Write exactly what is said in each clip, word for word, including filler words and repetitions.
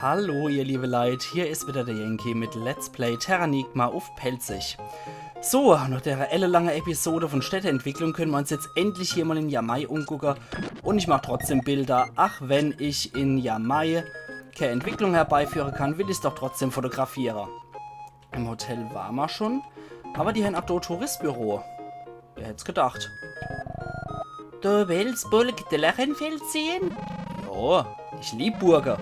Hallo, ihr liebe Leit, hier is wieder der Yankee mit Let's Play Terranigma uff Pälzisch. So, nach der ellelange Episode von Städteentwicklung können wir uns jetzt endlich hier mal in Yamai umgucken. Und ich mach trotzdem Bilder, ach wenn ich in Yamai keine Entwicklung herbeiführen kann, will ich's doch trotzdem fotografieren. Im Hotel war ma schon, aber die haben auch do Touristbüro. Wer hätt's gedacht? Du willst Burg Drachenfels sehen? Ja, ich lieb Burge.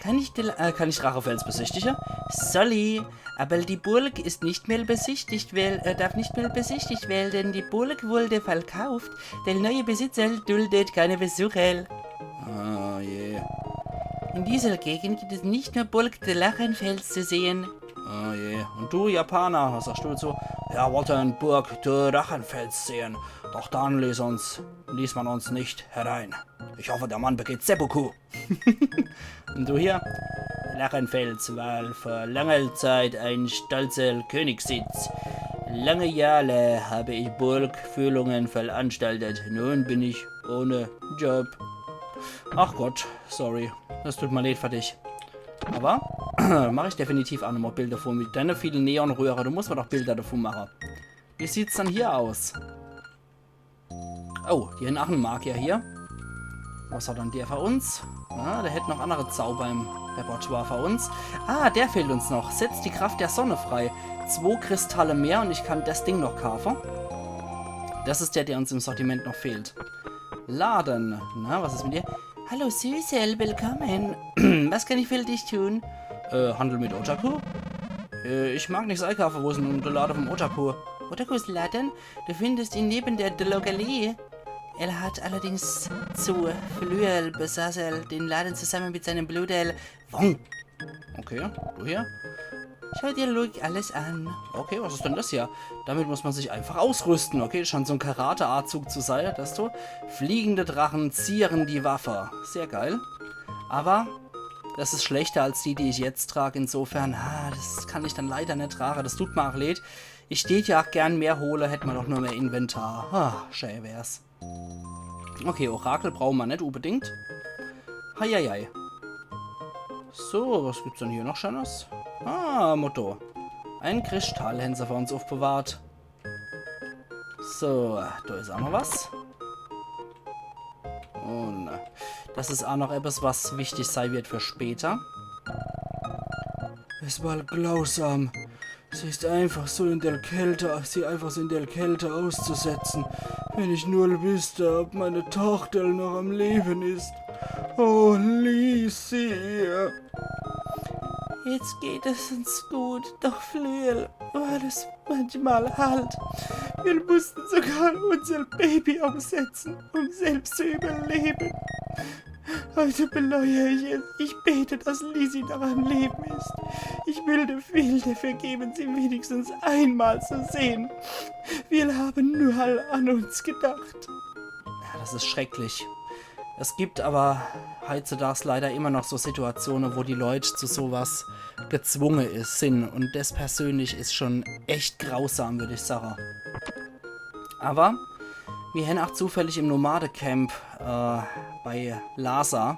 Kann ich, Dl- äh, kann ich Drachenfels besichtigen? Sorry, aber die Burg ist nicht mehr besichtigt, weil, äh, darf nicht mehr besichtigt werden, denn die Burg wurde verkauft. Der neue Besitzer duldet keine Besucher. Ah, je. In dieser Gegend gibt es nicht nur Burg Drachenfels zu sehen. Ah, je. Und du, Japaner, was sagst du dazu? Ja, wollten Burg Drachenfels sehen. Doch dann ließ uns, ließ man uns nicht herein. Ich hoffe, der Mann begeht Seppuku. Und du hier? Drachenfels war vor langer Zeit ein stolzer Königssitz. Lange Jahre habe ich Burgführungen veranstaltet. Nun bin ich ohne Job. Ach Gott, sorry. Das tut mir leid für dich. Aber mach ich definitiv auch nochmal Bilder von mit deine vielen Neonröhre. Du musst mir doch Bilder davon machen. Wie sieht's dann hier aus? Oh, die haben auch einen Magier hier. Was hat dann der für uns? Ja, der hätte noch andere Zauber im Repertoire für uns. Ah, der fehlt uns noch. Setzt die Kraft der Sonne frei. Zwei Kristalle mehr und ich kann das Ding noch kaufen. Das ist der, der uns im Sortiment noch fehlt. Laden. Na, was ist mit dir? Hallo Süßel, willkommen. Was kann ich für dich tun? Äh, Handel mit Otaku? Äh, ich mag nichts einkaufen, wo ist denn der Laden vom Otaku? Otakus Laden? Du findest ihn neben der Drogerie. Er hat allerdings zu. Früher besaß er den Laden zusammen mit seinem Bruder Wong. Okay, du hier? Schau dir ruhig alles an. Okay, was ist denn das hier? Damit muss man sich einfach ausrüsten. Okay, scheint so ein Karate-Anzug zu sein. Das so. Fliegende Drachen zieren die Waffe. Sehr geil. Aber das ist schlechter als die, die ich jetzt trage. Insofern, ah, das kann ich dann leider nicht tragen. Das tut mir auch leid. Ich tät ja auch gern mehr hole, hätt man doch nur mehr Inventar. Ah, schä wär's. Okay, Orakel brauche ma net unbedingt. Heieiei. So, was gibt's denn hier noch Schönes? Ah, Motto. Ein Kristall hän se für uns aufbewahrt. So, da is auch noch was. Und das is auch noch etwas, was wichtig sei wird für später. Es war grausam. Sie ist einfach so in der Kälte, sie einfach so in der Kälte auszusetzen. Wenn ich nur wüsste, ob meine Tochter noch am Leben ist. Oh, Lisi. Jetzt geht es uns gut, doch früher war es manchmal hart. Wir mussten sogar unser Baby aussetzen, um selbst zu überleben. Heute bereue ich es. Ich bete, dass Lisi noch am Leben ist. Ich würde viel dafür geben, sie wenigstens einmal zu sehen. Wir haben nur an uns gedacht. Ja, das ist schrecklich. Es gibt aber heutzutage leider immer noch so Situationen, wo die Leute zu sowas gezwungen is, sind. Und das persönlich is schon echt grausam, würde ich sagen. Aber wir hän auch zufällig im Nomadecamp äh, bei Lasa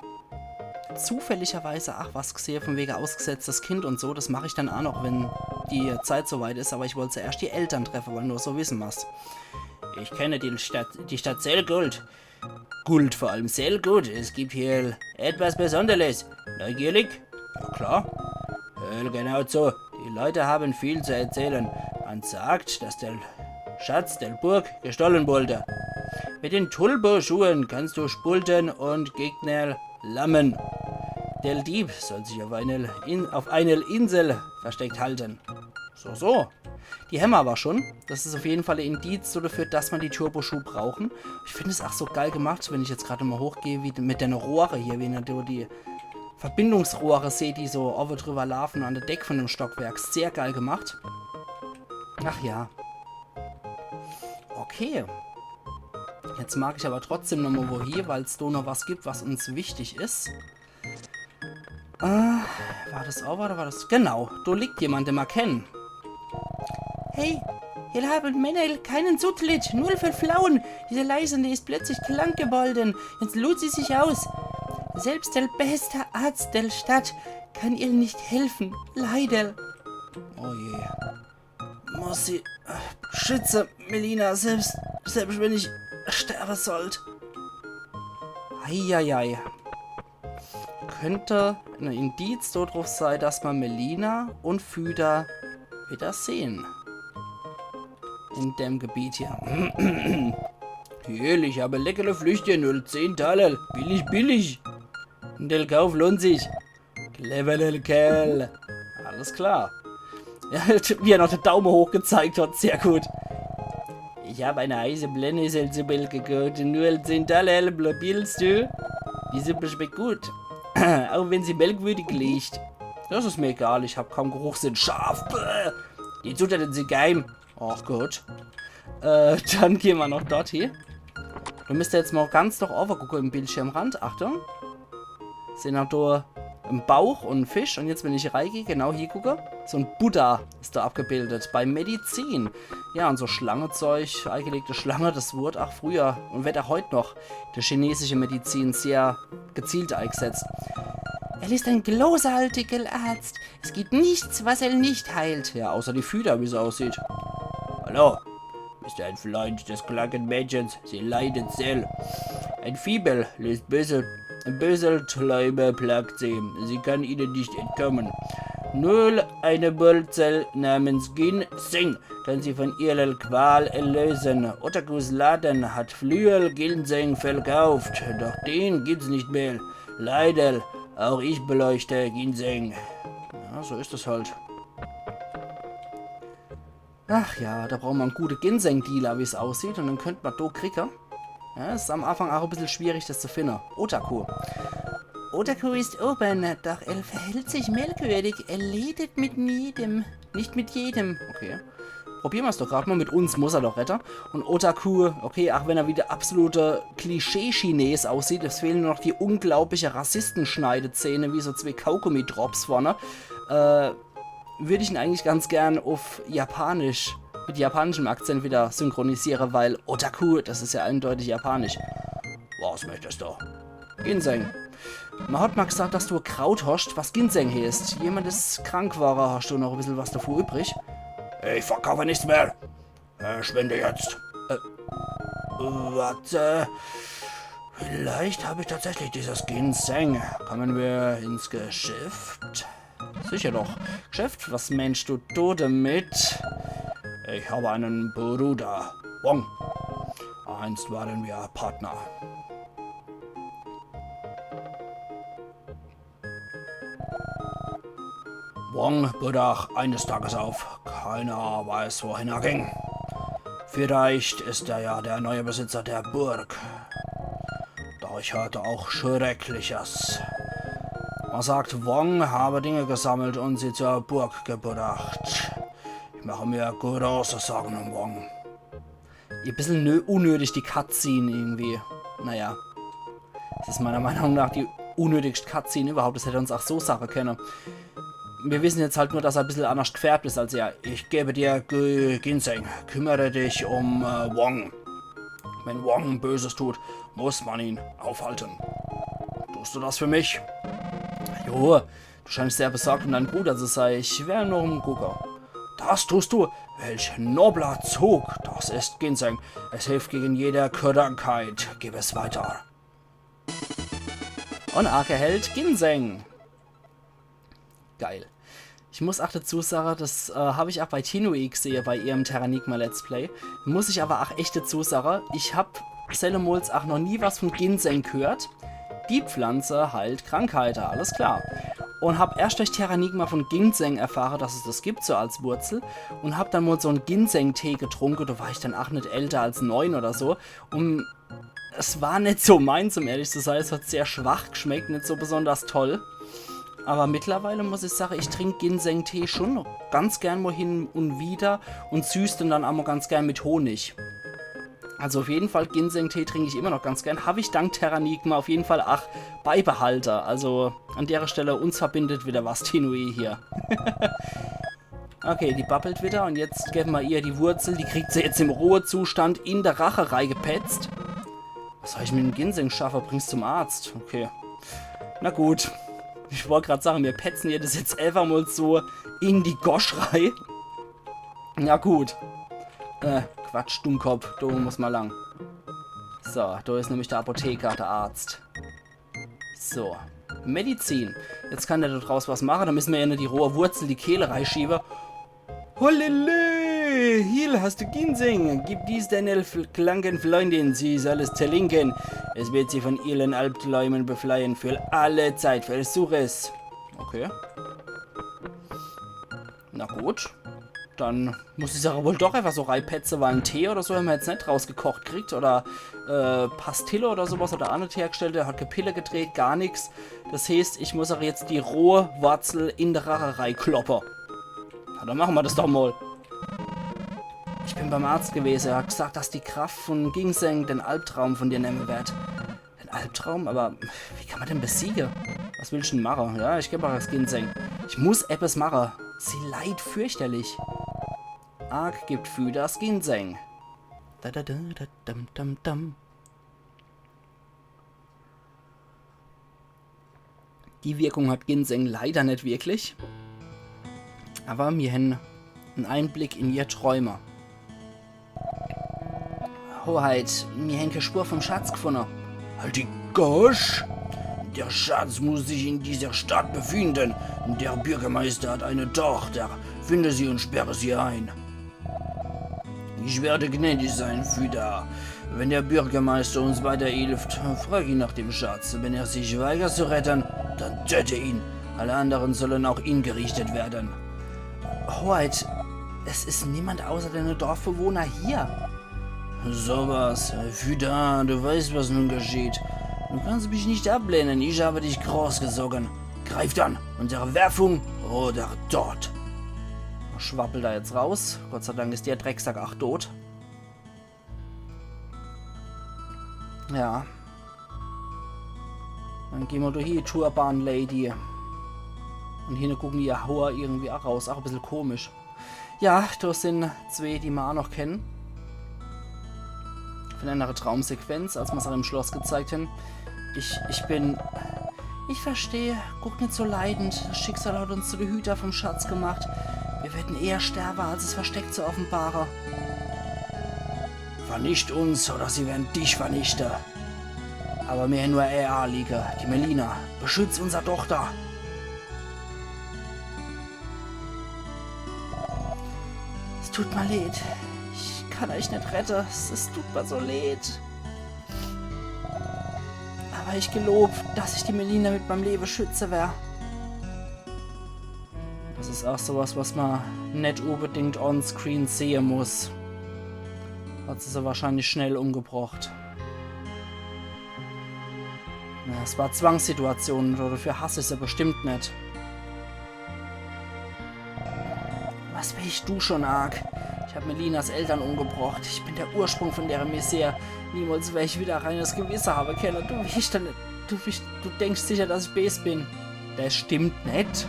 zufälligerweise, ach, was gesehen von wegen ausgesetztes Kind und so. Das mache ich dann auch noch, wenn die Zeit soweit ist. Aber ich wollte zuerst die Eltern treffen, weil nur so wissen wir's. Ich kenne die Stadt, die Stadt sehr gut. Gut, vor allem sehr gut. Es gibt hier etwas Besonderes. Neugierig? Ja, klar. Hör genau zu. Die Leute haben viel zu erzählen. Man sagt, dass der Schatz der Burg gestohlen wurde. Mit den Turbo-Schuhen kannst du Spulten und Gegner lammen. Der Dieb soll sich auf einer, In auf einer Insel versteckt halten. So, so. Die hämmer aber schon. Das is auf jeden Fall ein Indiz so dafür, dass man die Turbo-Schuhe brauchen. Ich find es auch so geil gemacht, wenn ich jetzt gerade mal hochgehe, wie mit den Rohre hier, wie man da die Verbindungsrohre seht, die so owwe drüber laufen an der Deck von dem Stockwerk. Sehr geil gemacht. Ach ja. Okay. Jetzt mag ich aber trotzdem nochmal wo hier, weil's da noch was gibt, was uns wichtig is. Äh, war das owwe oder war das? Genau, da liegt jemand, den ma kennen. Hey, hier haben Männer keinen Zutritt, nur für Frauen. Diese Reisende ist plötzlich krank geworden. Jetzt ruht sie sich aus. Selbst der beste Arzt der Stadt kann ihr nicht helfen. Leider. Oh je. Muss sie, äh, schütze, Melina, selbst, selbst wenn ich sterbe sollt. Eieiei. Könnte ein Indiz darauf sein, dass man Melina und Füder wieder sehen. In dem Gebiet hier. Hier, ich habe leckere Flüchte, nur zehn Taler. Billig, billig. Der Kauf lohnt sich. Cleverer Kerl. Alles klar. Ja, wie er noch den Daumen hoch gezeigt hat, sehr gut. Ich habe eine heiße Brennnesselsuppe gekocht, nur zehn Taler, probierst du? Die Suppe schmeckt gut. Auch wenn sie merkwürdig riecht. Das ist mir egal, ich habe kaum Geruchssinn. Scharf. Bäh. Die Zutaten sind geheim. Ach gut. Äh, dann gehen wir noch dort hin. Du müsst jetzt mal ganz nach oben gucken im Bildschirmrand. Achtung. Sehen wir da einen Bauch und einen Fisch. Und jetzt, wenn ich reingehe, genau hier gucke, so ein Buddha ist da abgebildet. Bei Medizin. Ja, und so Schlangezeug, eingelegte Schlange, das wurde auch früher und wird auch heute noch in der chinesischen Medizin sehr gezielt eingesetzt. Er ist ein großartiger Arzt. Es gibt nichts, was er nicht heilt. Ja, außer die Füder, wie es aussieht. Hallo, ist ein Freund des kranken Mädchens. Sie leidet sehr. Ein Fieber löst böse, böse Träume plagt sie. Sie kann ihnen nicht entkommen. Nur eine Wurzel namens Ginseng kann sie von ihrer Qual erlösen. Otakus Laden hat früher Ginseng verkauft, doch den gibt's nicht mehr. Leider, auch ich bräuchte Ginseng. Ja, so ist es halt. Ach ja, da brauchen wir einen guten Ginseng-Dealer, wie es aussieht. Und dann könnte man do kriegen. Ja, ist am Anfang auch ein bisschen schwierig, das zu finden. Otaku. Otaku ist oben, doch er verhält sich merkwürdig. Er redet mit jedem. Nicht mit jedem. Okay. Probieren wir es doch gerade mal. Mit uns muss er doch retten. Und Otaku, okay, auch wenn er wie der absolute Klischee-Chines aussieht, es fehlen nur noch die unglaubliche Rassistenschneidezähne, wie so zwei Kaugummi-Drops vorne. Äh, würde ich ihn eigentlich ganz gern auf Japanisch, mit japanischem Akzent wieder synchronisieren, weil Otaku, das ist ja eindeutig japanisch. Was möchtest du? Ginseng. Man hat mal gesagt, dass du Kraut hast, was Ginseng heißt. Jemand ist krank war, hast du noch ein bisschen was davon übrig? Ich verkaufe nichts mehr. Verschwinde jetzt. Äh, warte. Vielleicht habe ich tatsächlich dieses Ginseng. Kommen wir ins Geschäft? Sicher doch. Geschäft, was meinst du, du damit? Ich habe einen Bruder. Wong. Einst waren wir Partner. Wong brach eines Tages auf. Keiner weiß, wohin er ging. Vielleicht ist er ja der neue Besitzer der Burg. Doch ich hörte auch Schreckliches. Man sagt, Wong habe Dinge gesammelt und sie zur Burg gebracht. Ich mache mir große Sorgen um Wong. Ein bisschen nö unnötig, die Cutscene irgendwie. Naja. Das ist meiner Meinung nach die unnötigste Cutscene überhaupt. Das hätte uns auch so sagen können. Wir wissen jetzt halt nur, dass er ein bisschen anders gefärbt ist als er. Ich gebe dir G Ginseng. Kümmere dich um äh, Wong. Wenn Wong Böses tut, muss man ihn aufhalten. Tust du das für mich? Jo, du scheinst sehr besorgt um deinen Bruder zu sein. Ich werde noch umgucken. Das tust du? Welch nobler Zug. Das ist Ginseng. Es hilft gegen jede Krankheit. Gib es weiter. Und Ark erhält Ginseng. Geil. Ich muss auch dazu sagen, das äh, habe ich auch bei Tinui gesehen, bei ihrem Terranigma Let's Play. Muss ich aber auch echt dazu sagen, ich habe sellemols auch noch nie was von Ginseng gehört. Die Pflanze heilt Krankheiten, alles klar. Und habe erst durch Terranigma von Ginseng erfahren, dass es das gibt, so als Wurzel. Und habe dann mal so einen Ginseng-Tee getrunken, da war ich dann auch nicht älter als neun oder so. Und es war nicht so meins, um ehrlich zu sein. Es hat sehr schwach geschmeckt, nicht so besonders toll. Aber mittlerweile muss ich sagen, ich trinke Ginseng-Tee schon ganz gern mal hin und wieder und süß den dann auch mal ganz gern mit Honig. Also auf jeden Fall, Ginseng-Tee trinke ich immer noch ganz gern. Habe ich dank Terranigma auf jeden Fall auch beibehalten. Also an der Stelle, uns verbindet wieder was, Tinui hier. Okay, die babbelt wieder und jetzt geben wir ihr die Wurzel. Die kriegt sie jetzt im Ruhezustand in der Rache reingepetzt. Was soll ich mit dem Ginseng schaffen? Bring's zum Arzt. Okay. Na gut. Ich wollt grad sage, mir petze ihr das jetzt einfach mal so in die Gosch rei. Na gut. Äh, Quatsch, Dummkopf, do muss ma lang. So, do is nämlich der Apotheker, der Arzt. So, Medizin. Jetzt kann der do draus was mache, do müsse mir ihr net die rohe Wurzel in die Kehle reischiewe. Holele! Hier hast du Ginseng. Gib dies deiner F-, kranken Freundin, sie soll es trinken. Es wird sie von ihren Albträumen befreien. Für alle Zeit. Versuch es. Okay. Na gut. Dann muss ich es aber wohl doch einfach so reipetze, weil en Tee oder so hämmer jetzt net rausgekocht kriegt. Oder, äh, Pastille oder sowas. Hat der anner hergestellt, der hat kä Pille gedreht, gar nix. Das heeßt, ich muss auch jetzt die rohe Wurzel in de Rache reikloppe. Na, dann mache ma das doch mal. Ich bin beim Arzt gewese. Er hat gesagt, dass die Kraft von Ginseng den Albtraum von dir nemme wird. Den Albtraum? Aber wie kann ma den besiege? Was willst du denn mache? Ja, ich geb auch das Ginseng. Ich muss etwas mache. Sie leid fürchterlich. Ark gibt Fuda das Ginseng. Da, da, da, da, dam, dam, dam. Die Wirkung hat Ginseng leider net wirklich. Aber mir hän en Einblick in ihr Träume. Hoheit, mir hän kä Spur vom Schatz gefunne. Halt die Gosch! Der Schatz muss sich in dieser Stadt befinden. Der Bürgermeister hat eine Tochter. Finde sie und sperre sie ein. Ich werde gnädig sein, Fuda. Wenn der Bürgermeister uns weiterhilft, frag ihn nach dem Schatz. Wenn er sich weigert zu retten, dann töte ihn. Alle anderen sollen auch hingerichtet werden. Hoheit, es ist niemand außer deine Dorfbewohner hier. Sowas. Fuda, du weißt, was nun geschieht. Du kannst mich nicht ablehnen. Ich habe dich großgezogen. Greift an. Unterwerfung oder Tod. Schwappelt er jetzt raus. Gott sei Dank ist der Drecksack auch tot. Ja. Dann gehn ma durch die Turban Lady. Und hinne gucken ihr Hoor irgendwie auch raus. Auch e bissel komisch. Ja, das sind zwee, die ma auch noch kennen. Von einer Traumsequenz, als ma se im Schloss gezeigt hän. Ich, ich bin... Ich verstehe, guck net so leidend. Das Schicksal hat uns zu de Hüter vom Schatz gemacht. Wir werden eher sterben, als es versteckt zu offenbaren. Vernicht uns, oder sie werden dich vernichten. Aber mir nur e Anliege, die Melina. Beschütz unser Tochter. Es tut mir leid. Ich kann euch net rette. Es, es tut mir so leid. Aber ich gelob, dass ich die Melina mit meinem Leben schütze wer. Das is auch sowas, was ma net unbedingt onscreen sehe muss. Hat sie so wahrscheinlich schnell umgebracht. Ja, es war Zwangssituation, dafür hass ich se bestimmt net. Was weescht du schon, Ark? Ich hab Melinas Eltern umgebracht. Ich bin der Ursprung von deren Misär. Niemals wer ich wieder e reines Gewisse habe kenne. Du weescht dann, du, weescht, du denkst sicher, dass ich bees bin. Das stimmt net.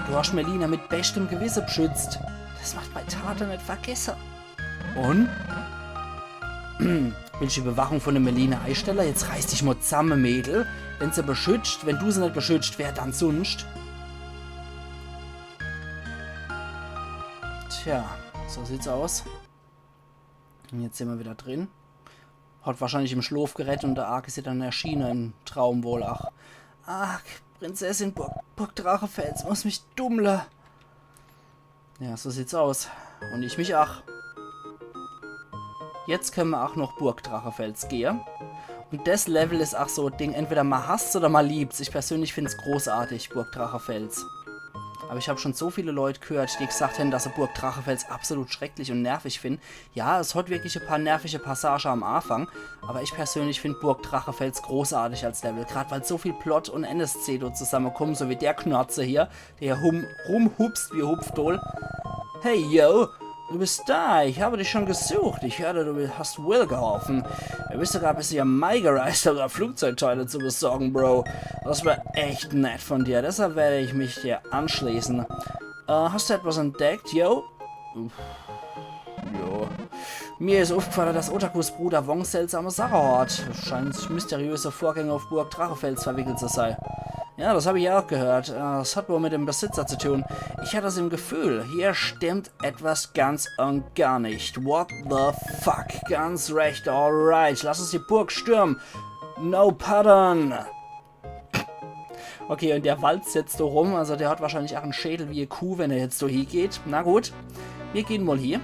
Du hast Melina mit beschtem Gewisse beschützt. Das macht mei Tate net vergesse. Und? Willst du die Bewachung von de Melina eistelle? Jetzt reiß dich mal zamme, Mädel. Wenn se beschützt, wenn du se net beschützt, wer dann sunscht? Tja, so sieht's aus. Und jetzt sin ma wieder drin. Hat wahrscheinlich im Schlaf gerettet und der Ark is ihr dann erschiene im Traum wohl. Ach, ach, Prinzessin Burg, Burg Drachefels, muss mich dummle. Ja, so sieht's aus. Und ich mich ach. Jetzt könne ma ach noch Burg Drachefels gehe. Und des Level is ach so e Ding, entweder ma hasst's oder ma liebt's. Ich persönlich find's großartig, Burg Drachefels. Aber ich hab schon so viele Leut gehört, die gesagt hän, dass se Burg Drachefels absolut schrecklich und nervig finden. Ja, es hat wirklich e paar nervige Passage am Anfang, aber ich persönlich find Burg Drachefels großartig als Level, grad weil so viel Plot und N S C do zusammekommen, so wie der Knorze hier, der hier hum-, rumhupst wie Hupfdohl. Hey, yo, du bist da, ich habe dich schon gesucht. Ich hörte, du hast Will geholfen. Du bist sogar bis hier Mai gereist, um da Flugzeugteile zu besorgen, Bro. Das war echt nett von dir, deshalb werde ich mich dir anschließen. Äh, hast du etwas entdeckt, yo? Uff. Ja. Mir is uffgefall, dass Otakus Bruder Wong seltsame Sache hat. Scheint mysteriöse Vorgänge uff Burg Drachefels verwickelt zu sei. Ja, das hab ich auch gehört. Äh, das hat wohl mit dem Besitzer zu tun. Ich hatte es im Gefühl, hier stimmt etwas ganz und gar nicht. What the fuck? Ganz recht, alright. Lass uns die Burg stürmen. No pardon. Okay, und der walzt jetzt so rum, also der hat wahrscheinlich auch en Schädel wie e Kuh, wenn er jetzt so hie geht. Na gut, mir gehn mal hie.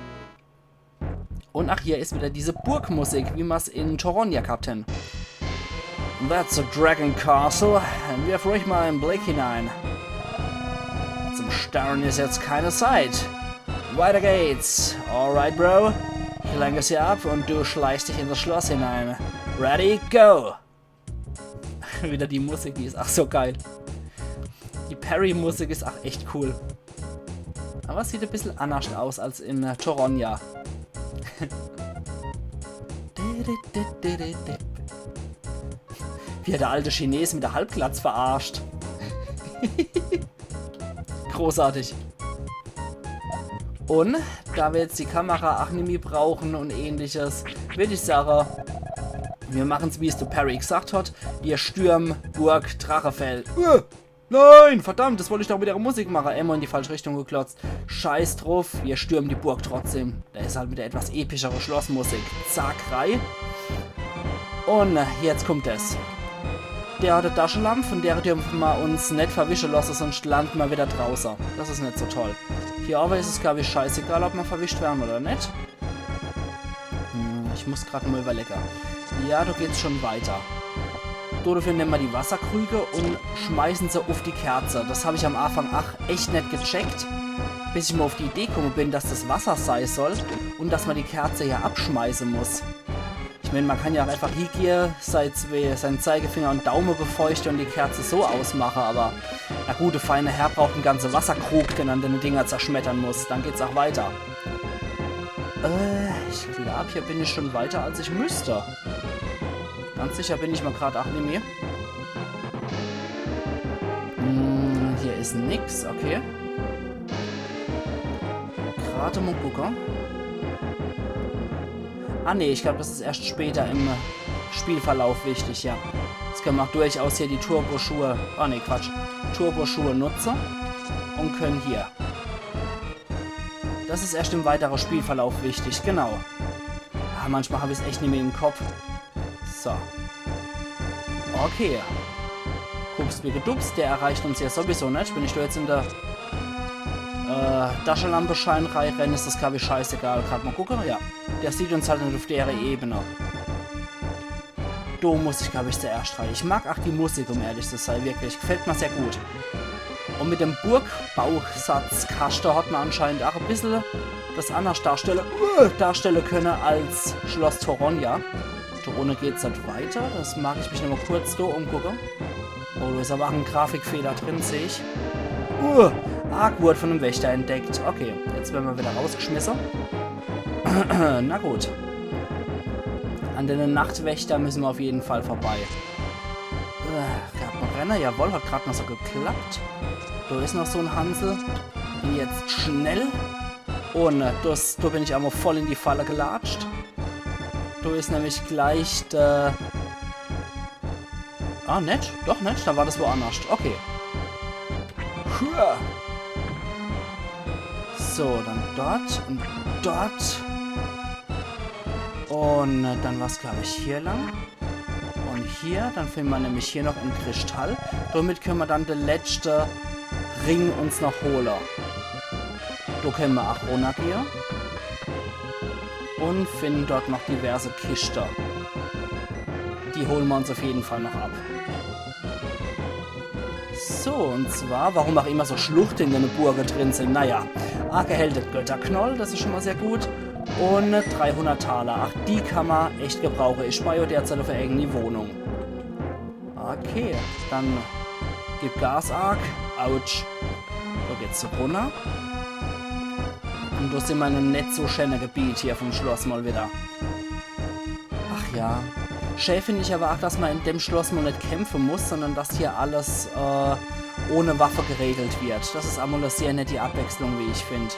Und ach, hier is wieder diese Burgmusik, wie mer's in Torronia gehabt hen. That's a Dragon Castle. Wirf ruhig mal en Blick hinein. Zum Starren is jetzt keine Zeit. Weiter geht's. Alright, Bro. Ich lenke sie ab und du schleichst dich in das Schloss hinein. Ready, go! Wieder die Musik, die is ach so geil. Die Parry-Musik is ach echt cool. Aber es sieht e bissel annerscht aus als in äh, Torronia. Wie er der alte Chines mit der Halbglatz verarscht. Großartig. Und da wir jetzt die Kamera ach nimmi brauchen und ähnliches, würd ich sagen, wir machen's, wie es der Parry gesagt hat. Wir stürmen Burg Drachefels. Äh, nein, verdammt, das wollt ich doch mit der Musik machen. Immer in die falsche Richtung geklotzt. Scheiß drauf, wir stürmen die Burg trotzdem. Da is halt wieder etwas epischere Schlossmusik. Zack, rei. Und jetzt kommt es. Der hat e Taschelamp, von der dürfen wir uns net verwische lassen, sonst landen wir wieder draußen. Das is net so toll. Hier aber is es, glaub ich, scheißegal, ob wir verwischt werden oder net. Hm, ich muss grad mal überlegen. Ja, da geht's schon weiter. Do dafür nehmen wir die Wasserkrüge und schmeißen se uff die Kerze. Das hab ich am Anfang ach echt net gecheckt, bis ich mal uff die Idee gekommen bin, dass das Wasser sei soll und dass man die Kerze ja abschmeißen muss. Ich mein, man kann ja auch einfach hiegehe, sei zwe-, seinen Zeigefinger und Daumen befeuchten und die Kerze so ausmachen, aber na gut, der feine Herr braucht en ganze Wasserkrug, den er an den Dinger zerschmettern muss. Dann geht's auch weiter. Äh, ich glaub, hier bin ich schon weiter, als ich müsste. Ganz sicher bin ich mal grad auch nimmi. Hm, hier is nix, okay. Grad mal gucken. Ah nee, ich glaub, das is erst später im Spielverlauf wichtig, ja. Jetzt können wir auch durchaus hier die Turboschuhe, ah nee, Quatsch, Turboschuhe nutzen und können hier. Das is erst im weiteren Spielverlauf wichtig, genau. Ah, manchmal hab ich's echt nimmi im Kopf. So. Okay. Hupsbigedups, der erreicht uns ja sowieso net. Wenn ich da jetzt in der äh, Taschelampe-Schein reinrenne, is das, glaub ich, scheißegal. Grad mal gucken, ja. Der sieht uns halt net uff der Ebene. Do muss ich, glaub ich, zuerst rein. Ich mag ach die Musik, um ehrlich zu sein, wirklich. Gefällt mir sehr gut. Und mit dem Burgbausatz-Kaschte hat man anscheinend ach e bissel das anders darstelle, äh, darstelle könne als Schloss Torronia. Torronia geht's halt weiter. Das mag ich mich nochmal kurz do umgucke. Oh, da is aber ach en Grafikfehler drin, seh ich. Uh, Ark wurde von dem Wächter entdeckt. Okay, jetzt werden wir wieder rausgeschmissen. Na gut. An den Nachtwächter müssen wir auf jeden Fall vorbei. Äh, grad mal renne. Jawohl, hat grad noch so geklappt. Da is noch so en Hansel. Und jetzt schnell. Und äh, das, da bin ich einmal voll in die Falle gelatscht. Da is nämlich gleich der... Ah, net? Doch net? Da war das woanders. Okay. Hua. So, dann dort und dort. Und äh, dann war's, glaub ich, hier lang. Und hier, dann finden wir nämlich hier noch en Kristall. Damit können wir dann de letzte Ring uns noch holen. Da können wir auch runtergehen. Und finden dort noch diverse Kisten. Die holen wir uns auf jeden Fall noch ab. So, und zwar, warum auch immer so Schluchten in der Burg drin sind. Naja, Ark erhält den Götterknoll, das ist schon mal sehr gut. Und dreihundert Taler. Ach, die kann man echt gebrauchen. Ich spare derzeit für eigene Wohnung. Okay, dann gib Gas, Ark. Autsch. Da geht's runter. Und da sind wir in einem net so schönen Gebiet hier vom Schloss mal wieder. Ach ja. Schä find ich aber auch, dass man in dem Schloss mal net kämpfen muss, sondern dass hier alles äh, ohne Waffe geregelt wird. Das ist einmal eine sehr nette Abwechslung, wie ich find.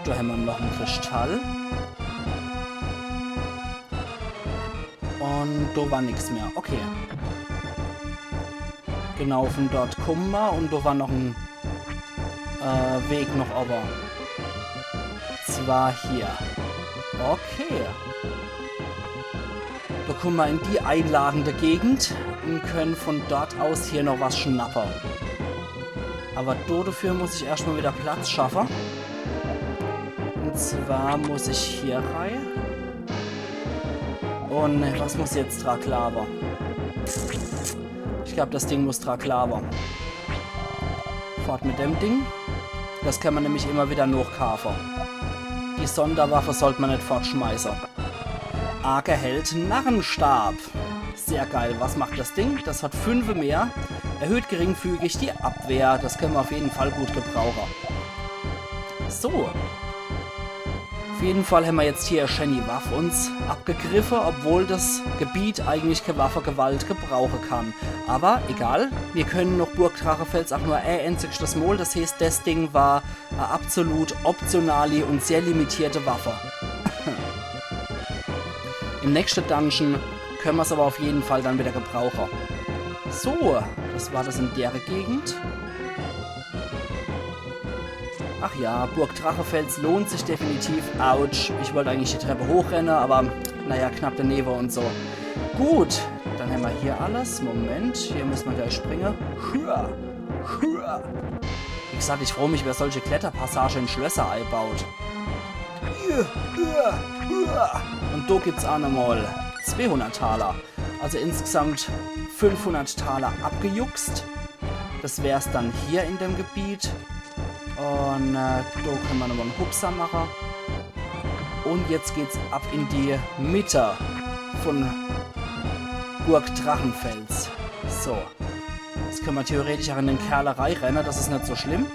Da haben wir noch einen Kristall. Un do war nix mehr. Okay. Genau, von dort kumme mer un do war noch en äh, Weg noch owwe. Zwar hier. Okay. Do kumme mer in die einladende Gegend un kenne von dort aus hier noch was schnappe. Awwer do dafür muss ich erscht mol wieder Platz schaffe. Un zwar muss ich hier rei. Un was muss jetzt dra glaawe? Ich glaab, das Ding muss dra glaawe. Fort mit dem Ding. Das kenne mer nämlich immer wieder nochkaafe. Die Sonderwaffe sollt mer net fortschmeiße. Ark erhält Narrenstab. Sehr geil. Was macht das Ding? Das hat fünfe mehr. Erhöht geringfügig die Abwehr. Das kenne mer auf jeden Fall gut gebrauche. So. Auf jeden Fall hämmer jetzt hier e scheeni Waff uns abgegriffe, obwohl das Gebiet eigentlich kee Waffegewalt gebrauche kann. Awwer egal, mir kenne noch Burg Drachefels ach nur e einzigstes Mol. Das heeßt, das Ding war e absolut optionali un sehr limitierte Waffe. Im nächschte Dungeon kenne mer's awwer auf jeden Fall dann wieder gebrauche. So, das war das in dere Gegend. Ach ja, Burg Drachefels lohnt sich definitiv. Autsch, ich wollt eigentlich die Treppe hochrenne, awwer naja, knapp denewe un so. Gut, dann hämmer hier alles. Moment, hier müsse mer gleich springe. Hua, hua. Wie gesagt, ich froo mich, wer solche Kletterpassage in Schlösser eibaut. Hua, hua, hua. Un do gibt's ach nochmol zweihundert Taler. Also insgesamt fünfhundert Taler abgejuckst. Das wär's dann hier in dem Gebiet. Un äh, do kenne mer nochmol en Hupser mache. Un jetzt geht's ab in die Mitte von Burg Drachefels. So. Jetzt kenne mer theoretisch ach in den Kerl reinrenne, das is net so schlimm.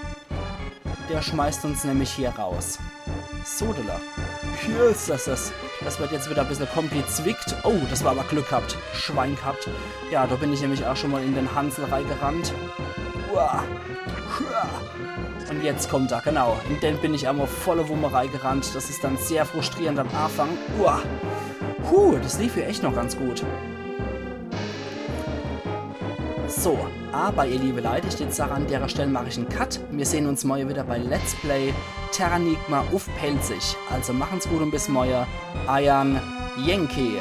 Der schmeißt uns nämlich hier raus. Sodele. Yes, das, das, das wird jetzt wieder e bissel komplizwickt. Oh, das war awwer Glück gehabt. Schwein gehabt. Ja, do bin ich nämlich ach schon mol in den Hansel reingerannt. Uah. Uah. Un jetzt kommt er, genau. In den bin ich emol volle Wumme reingerannt. Das is dann sehr frustrierend am Anfang. Uah. Puh, das lief hier echt noch ganz gut. So, awwer ihr liebe Leit, ich würd sage, an dere Stell mach ich en Cut. Mir sehn uns morje wieder bei Let's Play Terranigma uff Pälzisch. Also machen's gut un bis morje. Eier Yankee.